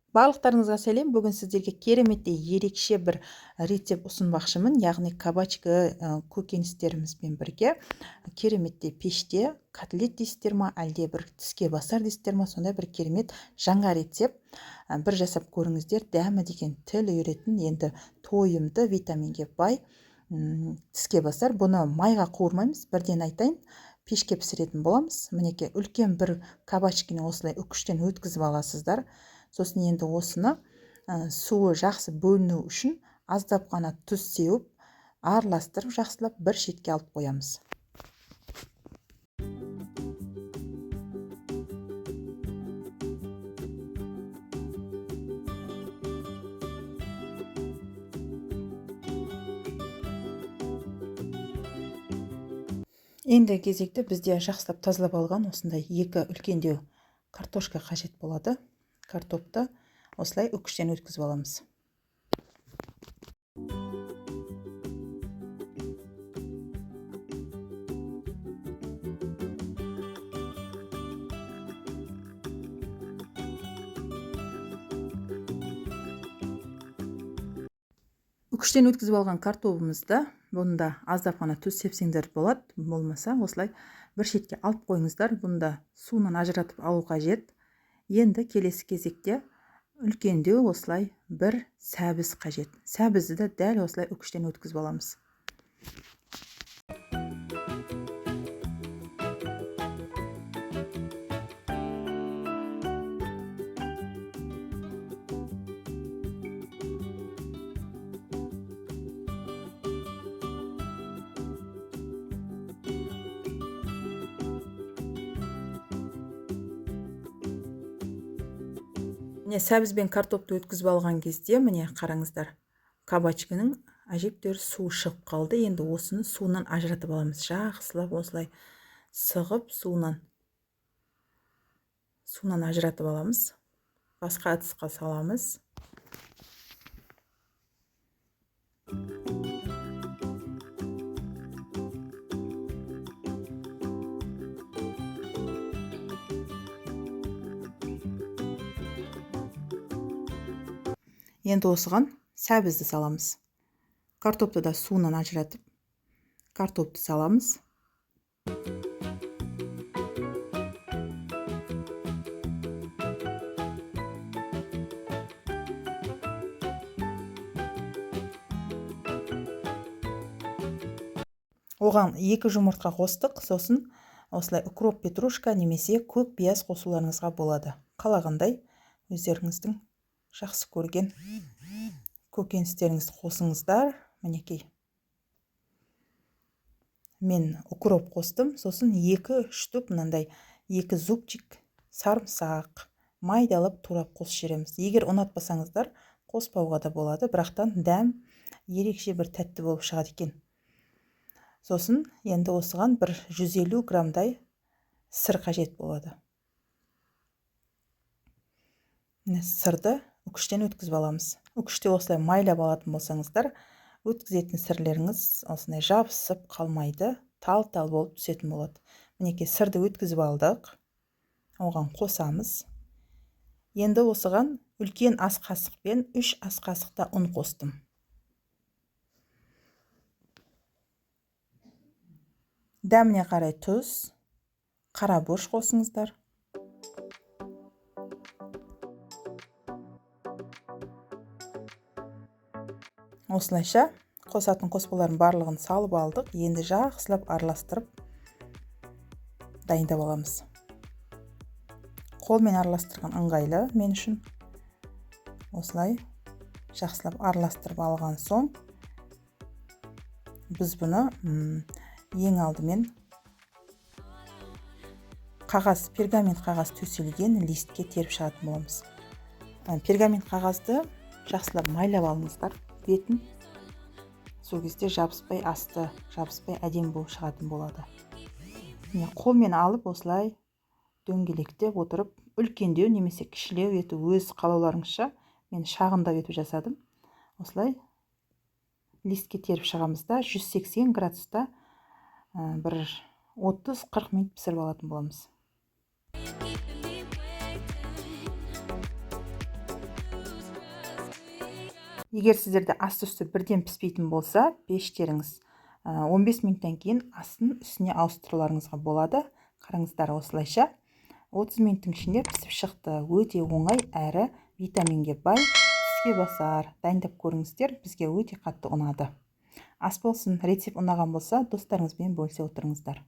Барлықтарыңызға сәлем. Бүгін сіздерге кереметтей ерекше бір рецепт ұсынбақшымын. Яғни кабачка көкөністерімізбен бірге кереметтей пеште котлет дейсіздер ма, әлде бір тіске басар дейсіздер ма, сондай бір керемет жаңа рецепт. Бір жасап көріңіздер, дәмі деген тіл үйіретін, енді тойымды, витаминге бай тіске басар. Бұны майға қуырмаймыз, бірден айтайын, пешке пісіретін боламыз. Мінекей, үлкен бір кабачканы осылай үкіштен өткізіп аласыздар. Сосын енді осыны суы жақсы бөліну үшін аздап қана тұз сеуіп, араластырып жақсылап бір шетке алып қоямыз. Енді кезекті бізде жақсылап тазалап алған осындай екі үлкендеу картошка қажет болады. Картопты осылай үкіштен өткізіп аламыз. Үкіштен өткізіп алған картобымызды бұны да аздап қана тұз сепсеңдер болады, болмаса осылай бір шетке алып қойыңыздар. Бұны да суынан ажыратып алу қажет. Енді келесі кезекте үлкендеу осылай бір сәбіз қажет. Сәбізді де дәл осылай үкіштен өткізіп аламыз. Міне, сәбіз бен картопты өткізіп алған кезде, міне қараңыздар, кабачкінің әжептәуір суы шығып қалды. Енді осыны суынан ажыратып аламыз. Жақсылап осылай сығып суынан ажыратып аламыз. Басқа ыдысқа саламыз. Енді осыған сәбізді саламыз. Картопты да суынан ажыратып, картопты саламыз. Оған 2 жұмыртқа қостық, сосын осылай укроп, петрушка немесе көк пияз қосуларыңызға болады. Қалағандай өздеріңіздің жақсы көрген көкөністеріңізді қосыңыздар. Мінекей, мен укроп қостым, сосын 2 штук мынандай 2 зубчик сарымсақ майдалап турап қосып жібереміз. Егер ұнатпасаңыздар қоспауға да болады, бірақтан дәм ерекше бір тәтті болып шығады екен. Сосын енді осыған бір 150 граммдай сыр қажет болады. Міне, сырды үкіштен өткізіп аламыз. Үкіште осылай майлап алатын болсаңыздар, өткізетін сырлеріңіз осындай жабысып қалмайды, тал-тал болып түсетін болады. Мінекей, сырды өткізіп алдық. Оған қосамыз. Енді осыған үлкен ас қасықпен 3 ас қасықта ұн қостым. Дәміне қарай тұз, қара бұрыш қосыңыздар. Осылайша қосатын қоспалардың барлығын салып алдық. Енді жақсылап араластырып дайындап аламыз. Қолмен араластырған ыңғайлы мен үшін. Осылай жақсылап араластырып алған соң біз бұны ең алдымен қағаз, пергамент қағаз төселген листке теріп шығатын боламыз. Пергамент қағазды жақсылап майлап алыңыздар бетін. Сол кезде жабыспай, асты жабыспай әдемі болып шығатын болады. Міне, қолмен алып осылай дөңгелектеп отырып, үлкендеу немесе кішілеу ету өз қалауларыңызша. Мен шағындау етіп жасадым. Осылай листке теріп шығамыз да 180 градуста бір 30-40 минут пісіріп алатын боламыз. Егер сіздерде асты үсті бірден піспейтін болса, пештеріңіз 15 минуттан кейін астын үстіне ауыстыруларыңызға болады. Қараңыздар, осылайша 30 минуттың ішінде пісіп шықты. Өте оңай әрі витаминге бай, тіске басар. Дайындап көріңіздер, бізге өте қатты ұнады. Ас болсын! Рецепт ұнаған болса, достарыңызбен бөлісе отырыңыздар.